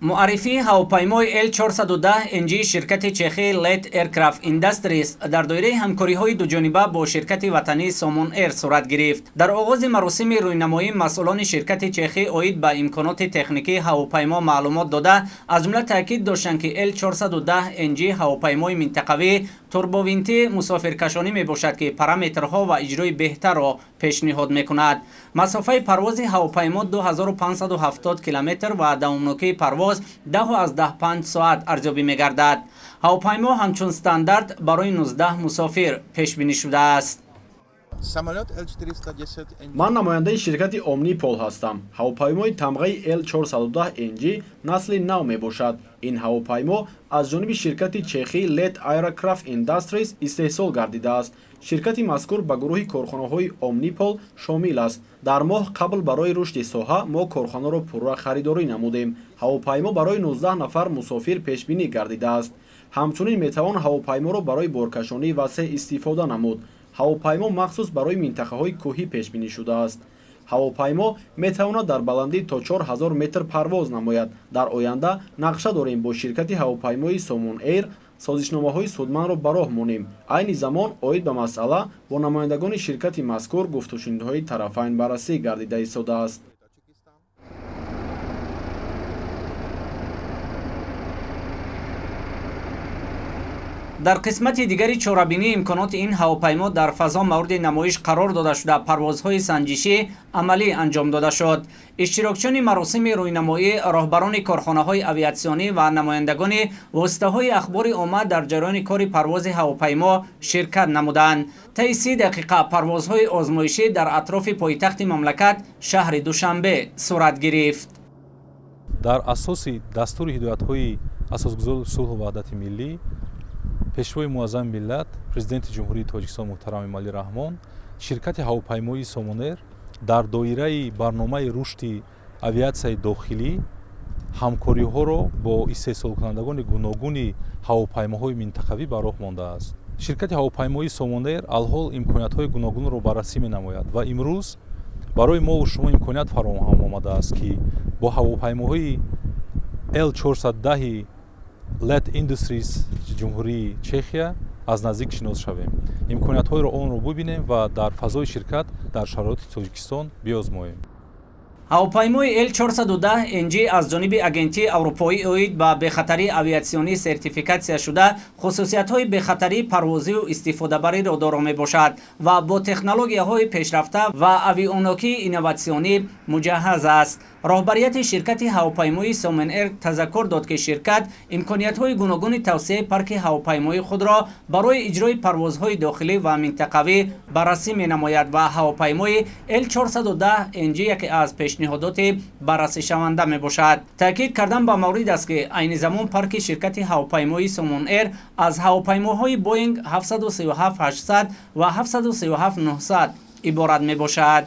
Муаррифии ҳавопаймои L410 NG ширкати чехии Let Aircraft Industries дар доираи ҳамкориҳои дуҷониба бо ширкати ватании Сомон Эйр сурат гирифт. Дар оғози маросими рӯйнамоӣ масъулони ширкати чехӣ оид ба имконоти техникии ҳавопаймо маълумот дода, аз ҷумла таъкид доштанд, ки L410 NG ҳавопаймои минтақавӣ турбовинтӣ мусофиркашонӣ мебошад, ки параметрҳо ва иҷрои беҳтарро пешниҳод мекунад. Масофаи парвози ҳавопаймо 2570 километр ва давомнокии парвоз 10,5 соат арзёбӣ мегардад. Ҳавопаймо ҳамчун стандарт барои 19 мусофир пешбинӣ шудааст. Самолет L410 NG. Ман намояндаи ширкати Омнипол ҳастам. Ҳавопаймои тамғаи L410 NG насли нав мебошад. Ин ҳавопаймо аз ҷониби ширкати чехии Let Aircraft Industries истеҳсол гардидааст. Ширкати мазкур ба гурӯҳи корхонаҳои Омнипол шомил аст. Дар моҳ қабл барои рушди соҳа мо корхонаро пурра харидорӣ намудем. Ҳавопаймо барои 19 нафар мусофир пешбинӣ гардидааст. Ҳамчунин метавон ҳавопайморо барои боркашонии васеъ истифода намуд. Ҳавопаймо махсус барои минтақаҳои кӯҳӣ пешбинӣ шудааст. Ҳавопаймо метавонад дар баландӣ то 4000 метр парвоз намояд. Дар оянда нақша дорем бо ширкати ҳавопаймои Сомон Эйр созишномаҳои судмандро ба роҳ монем. Айни замон оид ба масъала бо намояндагони ширкати мазкур гуфтушунидҳои тарафайн баррасӣ гардида истодааст. Дар қисмати дигари чорабинӣ имконоти ин ҳавопаймо дар фазо мавриди намоиш қарор дода шуда, парвозҳои санҷишӣ амалӣ анҷом дода шуд. Иштирокчиёни маросими рӯйнамоӣ, роҳбарони корхонаҳои авиатсионӣ ва намояндагони воситаҳои ахбори омма дар ҷараёни кори парвози ҳавопаймо ширкат намуданд. Таи 30 дақиқа парвозҳои озмоишӣ дар атрофи пойтахти мамлакат, шаҳри Душанбе, сурат гирифт. Дар асоси дастури ҳидоятҳои Асосгузори сулҳу ваҳдати миллӣ, Пешвои муаззами миллат, Президенти Ҷумҳурии Тоҷикистон муҳтарам Эмомалӣ Раҳмон, ширкати ҳавопаймоии Сомонэр дар доираи барномаи рушди авиатсияи дохилӣ ҳамкориҳоро бо истеҳсолкунандагони гуногуни ҳавопаймоҳои минтақавӣ ба роҳ мондааст. Ширкати ҳавопаймоии Сомонэр алҳол имкониятҳои гуногунро баррасӣ менамояд ва имрӯз барои мову шумо имконият фароҳам омадааст, ки бо ҳавопаймоҳои L410 Let Industries Ҷумҳурии Чехия аз наздик шинос шавем, имкониятҳоеро онро бубинем ва дар фазои ширкат дар шароити Тоҷикистон биозмоем. Ҳавопаймои L410 NG аз ҷониби Агентии аврупоӣ оид ба бехатарии авиатсионӣ сертификатсия шуда, хусусиятҳои бехатарии парвозию истифодабариро доро мебошад ва бо технологияҳои пешрафта ва авионикии инноватсионӣ муҷаҳҳаз аст. Роҳбарияти ширкати ҳавопаймоии Сомон Эйр тазаккур дод, ки ширкат имкониятҳои гуногуни тавсеаи парки ҳавопаймоии худро барои иҷрои парвозҳои дохилӣ ва минтақавӣ баррасӣ менамояд ва ҳавопаймои L410 NG яке аз пешниҳодоти баррасишаванда мебошад. Таъкид кардан ба маврид аст, ки айни замон парки ширкати ҳавопаймоии Сомон Эйр аз ҳавопаймоҳои Боинг 737-800 ва 737-900 иборат мебошад.